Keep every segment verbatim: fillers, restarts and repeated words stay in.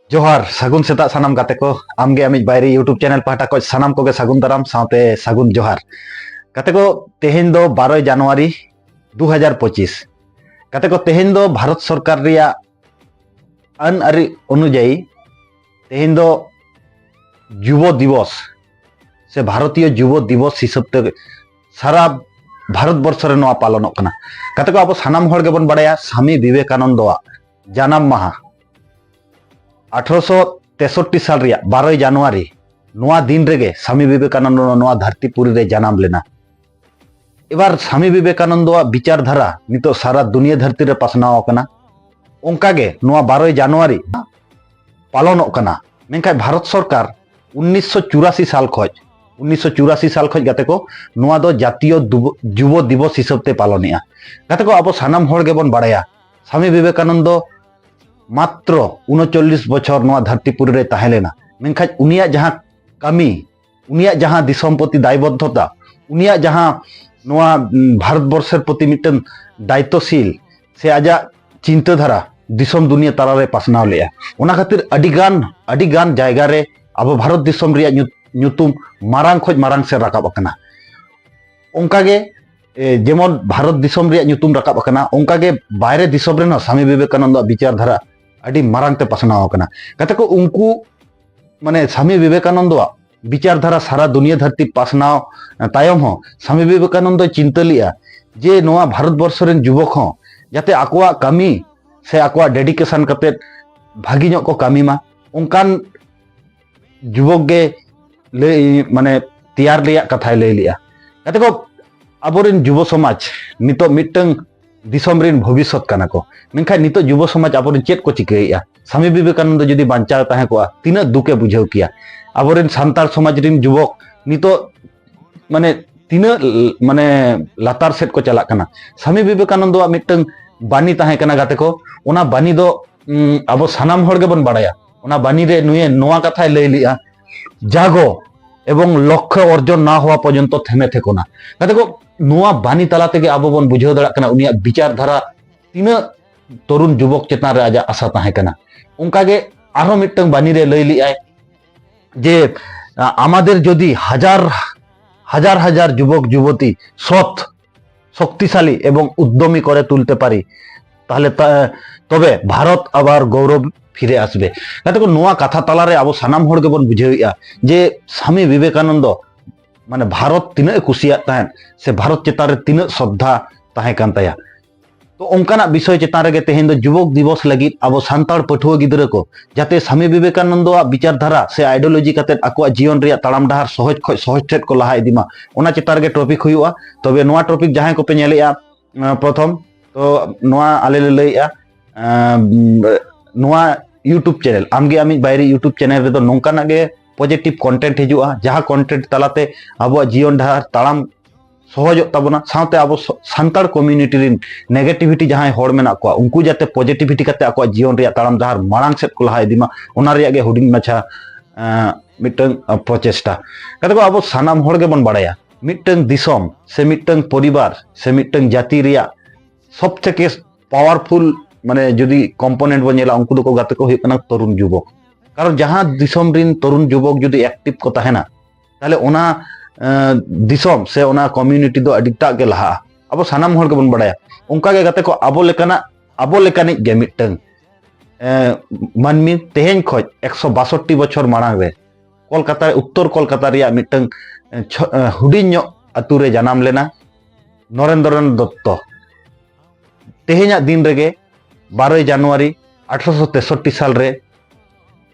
ᱡᱚᱦᱟᱨ, ᱥᱟᱹᱜᱩᱱ ᱥᱮᱛᱟᱜ ᱥᱟᱱᱟᱢ ᱜᱟᱛᱮ ᱠᱚ᱾ ᱟᱢᱜᱮ ᱟᱢᱤᱡ ᱵᱟᱭᱨᱤ YouTube ᱪᱮᱱᱮᱞ ᱯᱟᱦᱴᱟ ᱠᱷᱚᱱ ᱥᱟᱱᱟᱢ ᱠᱚᱜᱮ ᱥᱟᱹᱜᱩᱱ ᱫᱟᱨᱟᱢ ᱥᱟᱶᱛᱮ ᱥᱟᱹᱜᱩᱱ ᱡᱚᱦᱟᱨ᱾ ᱜᱟᱛᱮ ᱠᱚ, ᱛᱮᱦᱮᱧ ᱫᱚ ᱵᱟᱨᱚᱭ ᱡᱟᱱᱩᱣᱟᱨᱤ ᱫᱩ ᱦᱟᱡᱟᱨ ᱯᱚᱸᱪᱤᱥ᱾ ᱜᱟᱛᱮ ᱠᱚ, ᱛᱮᱦᱮᱧ ᱫᱚ ᱵᱷᱟᱨᱚᱛ ᱥᱚᱨᱠᱟᱨ ᱨᱮᱭᱟᱜ ᱟᱹᱱ ᱟᱹᱨᱤ ᱚᱱᱩᱡᱟᱭᱤ ᱛᱮᱦᱮᱧ ᱫᱚ ᱡᱩᱵᱚ ᱫᱤᱵᱚᱥ ᱥᱮ ᱵᱷᱟᱨᱚᱛᱤᱭᱚ ᱡᱩᱵᱚ ᱫᱤᱵᱚᱥ ᱦᱤᱥᱟᱹᱵ ᱛᱮ ᱥᱟᱨᱟ ᱵᱷᱟᱨᱚᱛ ᱵᱚᱨᱥᱚ ᱨᱮ ᱱᱚᱣᱟ ᱯᱟᱞᱚᱱᱚᱜ ᱠᱟᱱᱟ᱾ ᱜᱟᱛᱮ ᱠᱚ, ᱟᱵᱚ ᱥᱟᱱᱟᱢ ᱦᱚᱲ ᱜᱮᱵᱚᱱ ᱵᱟᱲᱟᱭᱟ ᱥᱟᱢᱤ ᱵᱤᱵᱮᱠᱟᱱᱚᱱᱫᱚᱣᱟᱜ ᱡᱟᱱᱟᱢ ᱢᱟᱦᱟ ᱟᱴᱷᱨᱚᱥᱚ ᱛᱮᱥᱚᱴᱴᱤ ᱥᱟᱞ ᱨᱮᱭᱟᱜ ᱵᱟᱨᱚᱭ ᱡᱟᱱᱩᱣᱟᱨᱤ, ᱱᱚᱣᱟ ᱫᱤᱱ ᱨᱮᱜᱮ ᱥᱟᱢᱤ ᱵᱤᱵᱮᱠᱟᱱᱚᱱᱫᱚ ᱱᱚᱣᱟ ᱫᱷᱟᱹᱨᱛᱤ ᱯᱩᱨᱤ ᱨᱮ ᱡᱟᱱᱟᱢ ᱞᱮᱱᱟ᱾ ᱮᱵᱟᱨ ᱥᱟᱢᱤ ᱵᱤᱵᱮᱠᱟᱱᱚᱱᱫᱚᱣᱟᱜ ᱵᱤᱪᱟᱨ ᱫᱷᱟᱨᱟ ᱱᱤᱛᱚᱜ ᱥᱟᱨᱟ ᱫᱩᱱᱤᱭᱟᱹ ᱫᱷᱟᱹᱨᱛᱤ ᱨᱮ ᱯᱟᱥᱱᱟᱣ ᱟᱠᱟᱱᱟ᱾ ᱚᱱᱠᱟᱜᱮ ᱱᱚᱣᱟ ᱵᱟᱨᱚᱭ ᱡᱟᱱᱩᱣᱟᱨᱤ ᱯᱟᱞᱚᱱᱚᱜ ᱠᱟᱱᱟ᱾ ᱢᱮᱱᱠᱷᱟᱱ ᱵᱷᱟᱨᱚᱛ ᱥᱚᱨᱠᱟᱨ ᱩᱱᱤᱥᱥᱚ ᱪᱩᱨᱟᱥᱤ ᱥᱟᱞ ᱠᱷᱚᱱ, ᱩᱱᱤᱥᱥᱚ ᱪᱩᱨᱟᱥᱤ ᱥᱟᱞ ᱠᱷᱚᱱ ᱜᱟᱛᱮ ᱠᱚ, ᱱᱚᱣᱟ ᱫᱚ ᱡᱟᱛᱤᱭᱚ ᱫᱩᱵᱚ-, ᱡᱩᱵᱚ ᱫᱤᱵᱚᱥ ᱦᱤᱥᱟᱹᱵ ᱛᱮ ᱯᱟᱞᱚᱱᱮᱜᱼᱟ᱾ ᱜᱟᱛᱮ ᱠᱚ, ᱟᱵᱚ ᱥᱟᱱᱟᱢ ᱦᱚᱲ ᱜᱮᱵᱚᱱ ᱵᱟᱲᱟᱭᱟ ᱥᱟᱢᱤ ᱵᱤᱵᱮᱠᱟᱱᱚᱱᱫᱚ ᱢᱟᱛᱨᱚ ᱩᱱᱚᱪᱚᱞᱞᱤᱥ ᱵᱚᱪᱷᱚᱨ ᱱᱚᱣᱟ ᱫᱷᱟᱹᱨᱛᱤ ᱯᱩᱨᱤ ᱨᱮᱭ ᱛᱟᱦᱮᱸ ᱞᱮᱱᱟ᱾ ᱢᱮᱱᱠᱷᱟᱱ ᱩᱱᱤᱭᱟᱜ ᱡᱟᱦᱟᱸ ᱠᱟᱹᱢᱤ, ᱩᱱᱤᱭᱟᱜ ᱡᱟᱦᱟᱸ ᱫᱤᱥᱚᱢ ᱯᱨᱚᱛᱤ ᱫᱟᱭᱵᱚᱫᱽᱫᱷᱚᱛᱟ, ᱩᱱᱤᱭᱟᱜ ᱡᱟᱦᱟᱸ ᱱᱚᱣᱟ, ᱩᱢ, ᱵᱷᱟᱨᱚᱛ ᱵᱚᱨᱥᱮᱨ ᱯᱨᱚᱛᱤ ᱢᱤᱫᱴᱟᱝ ᱫᱟᱭᱤᱛᱛᱚᱥᱤᱞ ᱥᱮ ᱟᱡᱟᱜ ᱪᱤᱱᱛᱟᱹ ᱫᱷᱟᱨᱟ ᱫᱤᱥᱚᱢ ᱫᱩᱱᱤᱭᱟᱹ ᱛᱟᱞᱟᱨᱮ ᱯᱟᱥᱱᱟᱣ ᱞᱮᱜᱼᱟ, ᱚᱱᱟ ᱠᱷᱟᱹᱛᱤᱨ ᱟᱹᱰᱤ ᱜᱟᱱ, ᱟᱹᱰᱤ ᱜᱟᱱ ᱡᱟᱭᱜᱟ ᱨᱮ ᱟᱵᱚ ᱵᱷᱟᱨᱚᱛ ᱫᱤᱥᱚᱢ ᱨᱮᱭᱟᱜ ᱧᱩ-, ᱧᱩᱛᱩᱢ ᱢᱟᱨᱟᱝ ᱠᱷᱚᱱ ᱢᱟᱨᱟᱝ ᱥᱮᱫ ᱨᱟᱠᱟᱵ ᱟᱠᱟᱱᱟ᱾ ᱚᱱᱠᱟᱜᱮ, ᱮ, ᱡᱮᱢᱚᱱ ᱵᱷᱟᱨᱚᱛ ᱫᱤᱥᱚᱢ ᱨᱮᱭᱟᱜ ᱧᱩᱛᱩᱢ ᱨᱟᱠᱟᱵ ᱟᱠᱟᱱᱟ, ᱚᱱᱠᱟᱜᱮ ᱵᱟᱭᱨᱮ ᱫᱤᱥᱚᱢ ᱨᱮᱱ ᱦᱚᱸ ᱥᱟᱢᱤ ᱵᱤᱵᱮᱠᱟᱱᱚᱱᱫᱚᱣᱟᱜ ᱵᱤᱪᱟᱨ ᱫᱷᱟᱨᱟ ᱟᱹᱰᱤ ᱢᱟᱨᱟᱝ ᱛᱮ ᱯᱟᱥᱱᱟᱣ ᱟᱠᱟᱱᱟ᱾ ᱜᱟᱛᱮ ᱠᱚ, ᱩᱱᱠᱩ, ᱢᱟᱱᱮ, ᱥᱟᱢᱤ ᱵᱤᱵᱮᱠᱟᱱᱚᱱᱫᱚᱣᱟᱜ ᱵᱤᱪᱟᱨ ᱫᱷᱟᱨᱟ ᱥᱟᱨᱟ ᱫᱩᱱᱤᱭᱟᱹ ᱫᱷᱟᱹᱨᱛᱤ ᱯᱟᱥᱱᱟᱣ ᱛᱟᱭᱚᱢ ᱦᱚᱸ ᱥᱟᱢᱤ ᱵᱤᱵᱮᱠᱟᱱᱚᱱᱫᱚᱭ ᱪᱤᱱᱛᱟᱹ ᱞᱮᱜᱼᱟ ᱡᱮ ᱱᱚᱣᱟ ᱵᱷᱟᱨᱚᱛ ᱵᱚᱨᱥᱚ ᱨᱮᱱ ᱡᱩᱵᱚᱠ ᱦᱚᱸ ᱡᱟᱛᱮ ᱟᱠᱚᱣᱟᱜ ᱠᱟᱹᱢᱤ ᱥᱮ ᱟᱠᱚᱣᱟᱜ ᱰᱮᱰᱤᱠᱮᱥᱚᱱ ᱠᱟᱛᱮᱫ ᱵᱷᱟᱹᱜᱤ ᱧᱚᱜ ᱠᱚ ᱠᱟᱹᱢᱤ ᱢᱟ, ᱚᱱᱠᱟᱱ ᱡᱩᱵᱚᱠ ᱜᱮ ᱞᱟᱹᱭ, ᱢᱟᱱᱮ, ᱛᱮᱭᱟᱨ ᱨᱮᱭᱟᱜ ᱠᱟᱛᱷᱟᱭ ᱞᱟᱹᱭ ᱞᱮᱜᱼᱟ᱾ ᱜᱟᱛᱮ ᱠᱚ, ᱟᱵᱚᱨᱮᱱ ᱡᱩᱵᱚ ᱥᱚᱢᱟᱡᱽ ᱱᱤᱛᱚᱜ ᱢᱤᱫᱴᱟᱝ ᱫᱤᱥᱚᱢ ᱨᱮᱱ ᱵᱷᱚᱵᱤᱥᱥᱚᱛ ᱠᱟᱱᱟ ᱠᱚ, ᱢᱮᱱᱠᱷᱟᱱ ᱱᱤᱛᱚᱜ ᱡᱩᱵᱚ ᱥᱚᱢᱟᱡᱽ ᱟᱵᱚᱨᱮᱱ ᱪᱮᱫ ᱠᱚ ᱪᱤᱠᱟᱹᱭᱮᱫᱼᱟ? ᱥᱟᱢᱤ ᱵᱤᱵᱮᱠᱟᱱᱚᱱᱫᱚ ᱡᱩᱫᱤ ᱵᱟᱧᱪᱟᱣ ᱛᱟᱦᱮᱸ ᱠᱚᱜᱼᱟ, ᱛᱤᱱᱟᱹᱜ ᱫᱩᱠᱮ ᱵᱩᱡᱷᱟᱹᱣ ᱠᱮᱭᱟ᱾ ᱟᱵᱚᱨᱮᱱ ᱥᱟᱱᱛᱟᱲ ᱥᱚᱢᱟᱡᱽ ᱨᱮᱱ ᱡᱩᱵᱚᱠ ᱱᱤᱛᱚᱜ, ᱢᱟᱱᱮ, ᱛᱤᱱᱟᱹᱜ ᱞ-, ᱢᱟᱱᱮ, ᱞᱟᱛᱟᱨ ᱥᱮᱫ ᱠᱚ ᱪᱟᱞᱟᱜ ᱠᱟᱱᱟ᱾ ᱥᱟᱢᱤ ᱵᱤᱵᱮᱠᱟᱱᱚᱱᱫᱚᱣᱟᱜ ᱢᱤᱫᱴᱟᱝ ᱵᱟণᱤ ᱛᱟᱦᱮᱸ ᱠᱟᱱᱟ ᱜᱟᱛᱮ ᱠᱚ, ᱚᱱᱟ ᱵᱟণᱤ ᱫᱚ, ᱩᱢ, ᱟᱵᱚ ᱥᱟᱱᱟᱢ ᱦᱚᱲ ᱜᱮᱵᱚᱱ ᱵᱟᱲᱟᱭᱟ᱾ ᱚᱱᱟ ᱵᱟᱱᱤ ᱨᱮ ᱱᱩᱭᱮ ᱱᱚᱣᱟ ᱠᱟᱛᱷᱟᱭ ᱞᱟᱹᱭ ᱞᱮᱜᱼᱟ, ᱡᱟᱜᱚ ᱮᱵᱚᱝ ᱞᱚᱠᱠᱷᱚ ᱚᱨᱡᱚᱱ ᱱᱟ ᱦᱚᱣᱟ ᱯᱚᱨᱡᱚᱱᱛᱚ ᱛᱷᱮᱢᱮ ᱛᱷᱮᱠᱚ ᱱᱟ᱾ ᱜᱟᱛᱮ ᱠᱚ, ᱱᱚᱣᱟ ᱵᱟᱱᱤ ᱛᱟᱞᱟ ᱛᱮᱜᱮ ᱟᱵᱚ ᱵᱚᱱ ᱵᱩᱡᱷᱟᱹᱣ ᱫᱟᱲᱮᱭᱟᱜ ᱠᱟᱱᱟ ᱩᱱᱤᱭᱟᱜ ᱵᱤᱪᱟᱨ ᱫᱷᱟᱨᱟ ᱛᱤᱱᱟᱹᱜ ᱛᱚᱨᱩᱱ ᱡᱩᱵᱚᱠ ᱪᱮᱛᱟᱱ ᱨᱮ ᱟᱡᱟᱜ ᱟᱥᱟ ᱛᱟᱦᱮᱸ ᱠᱟᱱᱟ᱾ ᱚᱱᱠᱟᱜᱮ ᱟᱨᱦᱚᱸ ᱢᱤᱫᱴᱟᱝ ᱵᱟᱹᱱᱤ ᱨᱮ ᱞᱟᱹᱭ ᱞᱮᱫᱟᱭ ᱡᱮ, ᱟ, আমাদের যদি হাজার হাজার হাজার যুবক যুবতী সৎ, শক্তিশালী এবং উদ্যমী করে তুলতে পারি, তাহলে তা-, তবে ভারত আবার গৌরব ফিরে আসবে। ᱜᱟᱛᱮ ᱠᱚ, ᱱᱚᱣᱟ ᱠᱟᱛᱷᱟ ᱛᱟᱞᱟᱨᱮ ᱟᱵᱚ ᱥᱟᱱᱟᱢ ᱦᱚᱲ ᱜᱮᱵᱚᱱ ᱵᱩᱡᱷᱟᱹᱣᱮᱫᱼᱟ ᱡᱮ ᱥᱟᱢᱤ ᱵᱤᱵᱮᱠᱟᱱᱚᱱᱫᱚ, ᱢᱟᱱᱮ, ᱵᱷᱟᱨᱚᱛ ᱛᱤᱱᱟᱹᱜ ᱮ ᱠᱩᱥᱤᱭᱟᱜ ᱛᱟᱦᱮᱸᱫ ᱥᱮ ᱵᱷᱟᱨᱚᱛ ᱪᱮᱛᱟᱱ ᱨᱮ ᱛᱤᱱᱟᱹᱜ ᱥᱨᱚᱫᱷᱟ ᱛᱟᱦᱮᱸ ᱠᱟᱱ ᱛᱟᱭᱟ᱾ ᱛᱚ, ᱚᱱᱠᱟᱱᱟᱜ ᱵᱤᱥᱚᱭ ᱪᱮᱛᱟᱱ ᱨᱮᱜᱮ ᱛᱮᱦᱮᱧ ᱫᱚ ᱡᱩᱵᱚᱠ ᱫᱤᱵᱚᱥ ᱞᱟᱹᱜᱤᱫ ᱟᱵᱚ ᱥᱟᱱᱛᱟᱲ ᱯᱟᱹᱴᱷᱩᱣᱟᱹ ᱜᱤᱫᱽᱨᱟᱹ ᱠᱚ ᱡᱟᱛᱮ ᱥᱟᱢᱤ ᱵᱤᱵᱮᱠᱟᱱᱚᱱᱫᱚᱣᱟᱜ ᱵᱤᱪᱟᱨ ᱫᱷᱟᱨᱟ ᱥᱮ ideology ᱠᱟᱛᱮᱫ ᱟᱠᱚᱣᱟᱜ ᱡᱤᱭᱚᱱ ᱨᱮᱭᱟᱜ ᱛᱟᱲᱟᱢ ᱰᱟᱦᱟᱨ ᱥᱚᱦᱚᱡᱽ ᱠᱷᱚᱡ ᱥᱚᱦᱚᱡᱽ ᱴᱷᱮᱫ ᱠᱚ ᱞᱟᱦᱟ ᱤᱫᱤ ᱢᱟ, ᱚᱱᱟ ᱪᱮᱛᱟᱱ ᱨᱮᱜᱮ topic ᱦᱩᱭᱩᱜᱼᱟ᱾ ᱛᱚᱵᱮ ᱱᱚᱣᱟ topic ᱡᱟᱦᱟᱸᱭ ᱠᱚᱯᱮ ᱧᱮᱞᱮᱜᱼᱟ, ᱟᱸ, ᱯᱨᱚᱛᱷᱚᱢ, ᱛᱚ ᱱᱚᱣᱟ ᱟᱞᱮ ᱞᱮ ᱞᱟᱹᱭᱮᱜᱼᱟ, ᱟᱸ, ᱱᱚᱣᱟ YouTube channel, ᱟᱢᱜᱮ ᱟᱢᱤᱡ ᱵᱟᱭᱨᱤ YouTube channel ᱨᱮᱫᱚ ᱱᱚᱝᱠᱟᱱᱟᱜ ᱜᱮ positive content ᱦᱤᱡᱩᱜᱼᱟ, ᱡᱟᱦᱟᱸ content ᱛᱟᱞᱟᱛᱮ ᱟᱵᱚᱣᱟᱜ ᱡᱤᱭᱚᱱ ᱰᱟᱦᱟᱨ ᱛᱟᱲᱟᱢ ᱥᱚᱦᱚᱡᱚᱜ ᱛᱟᱵᱚᱱᱟ, ᱥᱟᱶᱛᱮ ᱟᱵᱚ ᱥᱚ-, ᱥᱟᱱᱛᱟᱲ community ᱨᱤᱱ negativity ᱡᱟᱦᱟᱸᱭ ᱦᱚᱲ ᱢᱮᱱᱟᱜ ᱠᱚᱣᱟ, ᱩᱱᱠᱩ ᱡᱟᱛᱮ positivity ᱠᱟᱛᱮ ᱟᱠᱚᱣᱟᱜ ᱡᱤᱭᱚᱱ ᱨᱮᱭᱟᱜ ᱛᱟᱲᱟᱢ ᱰᱟᱦᱟᱨ ᱢᱟᱲᱟᱝ ᱥᱮᱫ ᱠᱚ ᱞᱟᱦᱟ ᱤᱫᱤ ᱢᱟ, ᱚᱱᱟ ᱨᱮᱭᱟᱜ ᱜᱮ ᱦᱩᱰᱤᱧ ᱢᱟᱪᱷᱟ, ᱟᱸ, ᱢᱤᱫᱴᱟᱝ, ᱟᱸ, ᱯᱨᱚᱪᱮᱥᱴᱟ᱾ ᱜᱟᱛᱮ ᱠᱚ, ᱟᱵᱚ ᱥᱟᱱᱟᱢ ᱦᱚᱲ ᱜᱮᱵᱚᱱ ᱵᱟᱲᱟᱭᱟ, ᱢᱤᱫᱴᱟᱝ ᱫᱤᱥᱚᱢ ᱥᱮ ᱢᱤᱫᱴᱟᱝ ᱯᱚᱨᱤᱵᱟᱨ ᱥᱮ ᱢᱤᱫᱴᱟᱝ ᱡᱟᱹᱛᱤ ᱨᱮᱭᱟᱜ ᱥᱚᱵ ᱛᱷᱮᱠᱮ powerful, ᱢᱟᱱᱮ, ᱡᱩᱫᱤ component ᱵᱚᱱ ᱧᱮᱞᱟ, ᱩᱱᱠᱩ ᱫᱚᱠᱚ, ᱜᱟᱛᱮ ᱠᱚ, ᱦᱩᱭᱩᱜ ᱠᱟᱱᱟ ᱛᱚᱨᱩᱱ ᱡᱩᱵᱚᱠ᱾ ᱠᱟᱨᱚᱱ ᱡᱟᱦᱟᱸ ᱫᱤᱥᱚᱢ ᱨᱤᱱ ᱛᱚᱨᱩᱱ ᱡᱩᱵᱚᱠ ᱡᱩᱫᱤ active ᱠᱚ ᱛᱟᱦᱮᱱᱟ, ᱛᱟᱦᱞᱮ ᱚᱱᱟ, ᱮᱸ, ᱫᱤᱥᱚᱢ ᱥᱮ ᱚᱱᱟ community ᱫᱚ ᱟᱹᱰᱤᱴᱟᱜ ᱜᱮ ᱞᱟᱦᱟᱜᱼᱟ᱾ ᱟᱵᱚ ᱥᱟᱱᱟᱢ ᱦᱚᱲ ᱜᱮᱵᱚᱱ ᱵᱟᱲᱟᱭᱟ᱾ ᱚᱱᱠᱟ ᱜᱮ, ᱜᱟᱛᱮ ᱠᱚ, ᱟᱵᱚ ᱞᱮᱠᱟᱱᱟᱜ, ᱟᱵᱚ ᱞᱮᱠᱟᱱᱤᱡ ᱜᱮ ᱢᱤᱫᱴᱟᱝ, ᱮᱸ, ᱢᱟᱹᱱᱢᱤ ᱛᱮᱦᱮᱧ ᱠᱷᱚᱡ ᱮᱠᱥᱚ ᱵᱟᱥᱚᱴᱴᱤ ᱵᱚᱪᱷᱚᱨ ᱢᱟᱲᱟᱝ ᱨᱮ ᱠᱳᱞᱠᱟᱛᱟ, ᱩᱛᱛᱚᱨ ᱠᱳᱞᱠᱟᱛᱟ ᱨᱮᱭᱟᱜ ᱢᱤᱫᱴᱟᱝ, ᱮᱸ, ᱪᱷᱚ-, ᱮᱸ, ᱦᱩᱰᱤᱧ ᱧᱚᱜ ᱟᱛᱩ ᱨᱮ ᱡᱟᱱᱟᱢ ᱞᱮᱱᱟ ᱱᱚᱨᱮᱱᱫᱨᱚᱱᱟᱛᱷ ᱫᱚᱛᱛᱚ᱾ ᱛᱮᱦᱮᱧᱟᱜ ᱫᱤᱱ ᱨᱮᱜᱮ, ᱵᱟᱨᱚᱭ ᱡᱟᱱᱩᱣᱟᱨᱤ ᱟᱴᱷᱨᱚᱥᱚ ᱛᱮᱥᱚᱴᱴᱤ ᱥᱟᱞ ᱨᱮ,